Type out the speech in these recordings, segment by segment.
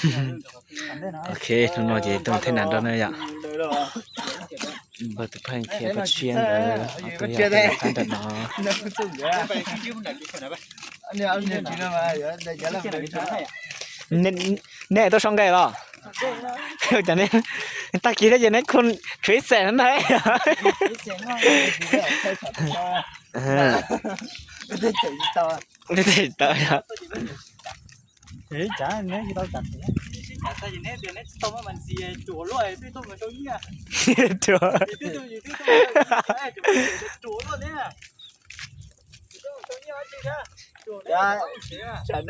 Ok, hnub no ces tuaj thej nas nrog na yom. Npawg tus pheej thiab pab tshiab ntawd ob tug yog tus qab nram no. Nej tuaj sau nqe los? Tag kis thiab ces neb khu tshuav ib xeem ntag. Tsis tau yog. Tsam no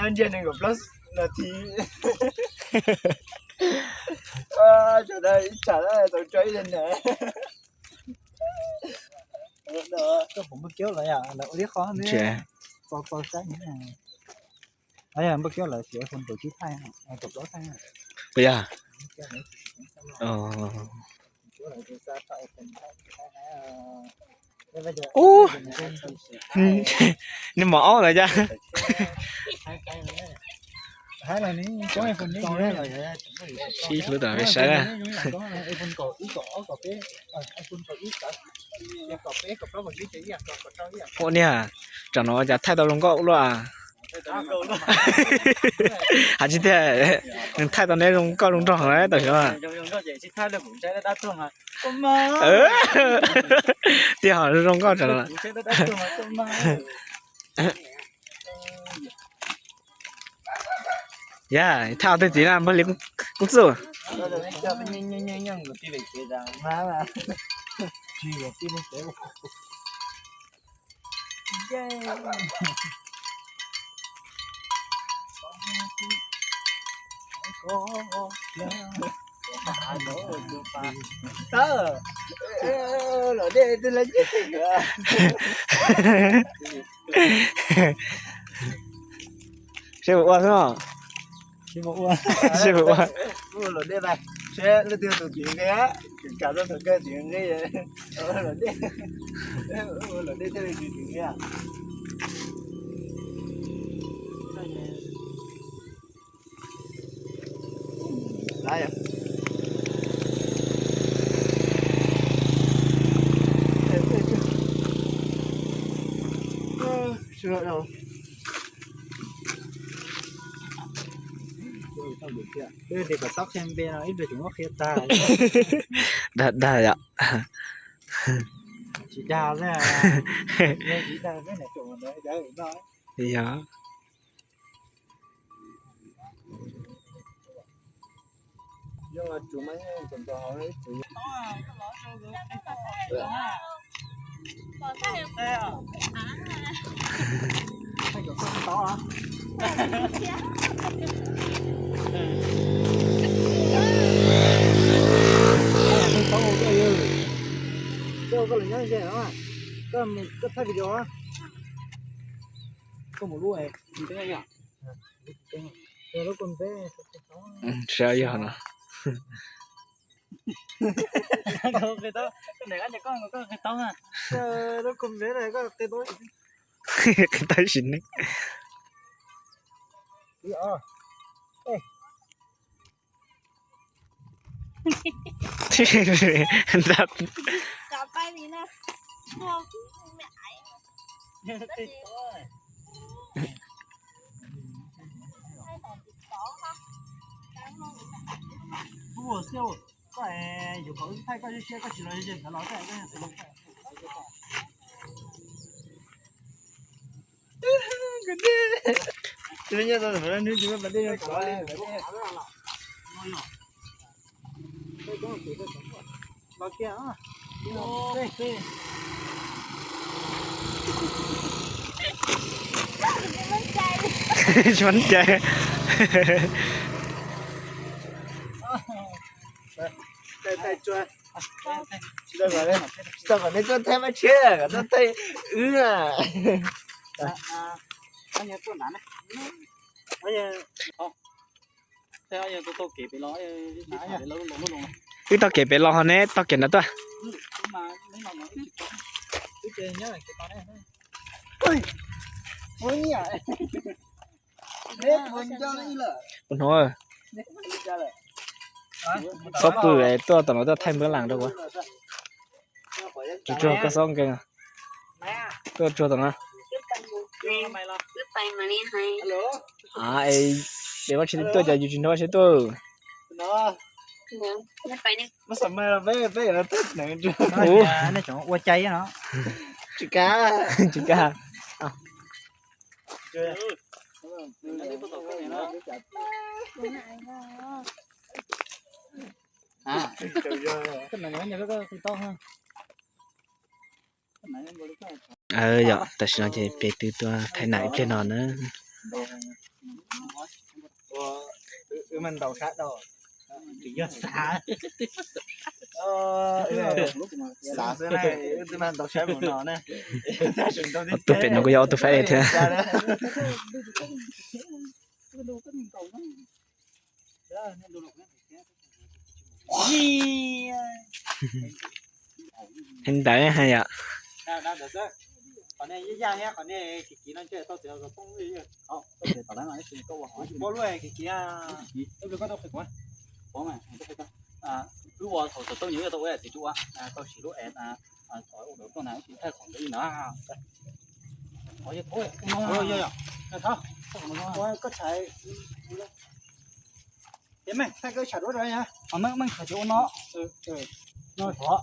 ntsiag nees nkaum plaub nas this. Tsam no ib tsam tau tso ib leeg nas. Koj puas npaj kiab lawm yom, lawv ua ib qho ne. Txo txo saib. Npaj kiab lawv siv iPhone kaum tsib thaij, kaum plaub thaij. Puas yog? Ub, nws mos aub lawm cas. Sib hlub tom peb saib na. Ua niag, tsam no cas thaij tau zoo nkauj luaj. Has tsis tiag, nws thaij tau neb zoo nkauj zoo nraug heev tam sim no. Tiag ho zoo nkauj tsam no. Yog thaij ua tej txiv na npawg Lis Koob Txuj. Los dej twb lawv nyiaj. Seb puas ua xwb. Seb puas ua. Los dej, seb leej twg tus txiv nqi, kam tau tus kawg txiv nqi. Los dej, los dej thiaj li txiv nqi. Dag dag yom. Tsis dag. Yog. Koj thaij video, koj mus lub, lub koj npe. Saib yog no. Lub koj npe, koj qhia tau. Qhia tau sim neej. Tsis maj cai. Tsis tau kom neb tuaj thaij maj tsheb, kom tuaj thaij wb na. Wb taug kev pem los ho neb taug kev nrad tuaj. Ua hnub, Txhob pw, tuaj tom no tuaj thaij npwb las rau kuv. Tsuag tsuag koj xob nkees. Tuaj tsuag tom no. Es, es Vajtswv tuaj ces yus tsis nrog Vajtswv tuaj. Ua cai no. Tsis kam. Tsis kam. Yog, tam sim no ces peb twb tuaj thaij nam ib pliag no na. Wb mas ntaus sab dau. Xav xwb na, wb twb mas ntaus sab mus no na. Ob tug pem no kuj yog ob tug fab thiab. Heev ntawd yom. Wb ua thaum xov tooj nws tau ua txiv tsuj, tau sim lub es tau ua tau na, thaij qhov ntawd li na. Koj tshais, ces meej thaij koj tshais duab rau na. Meej tshais ces ua no, no thov.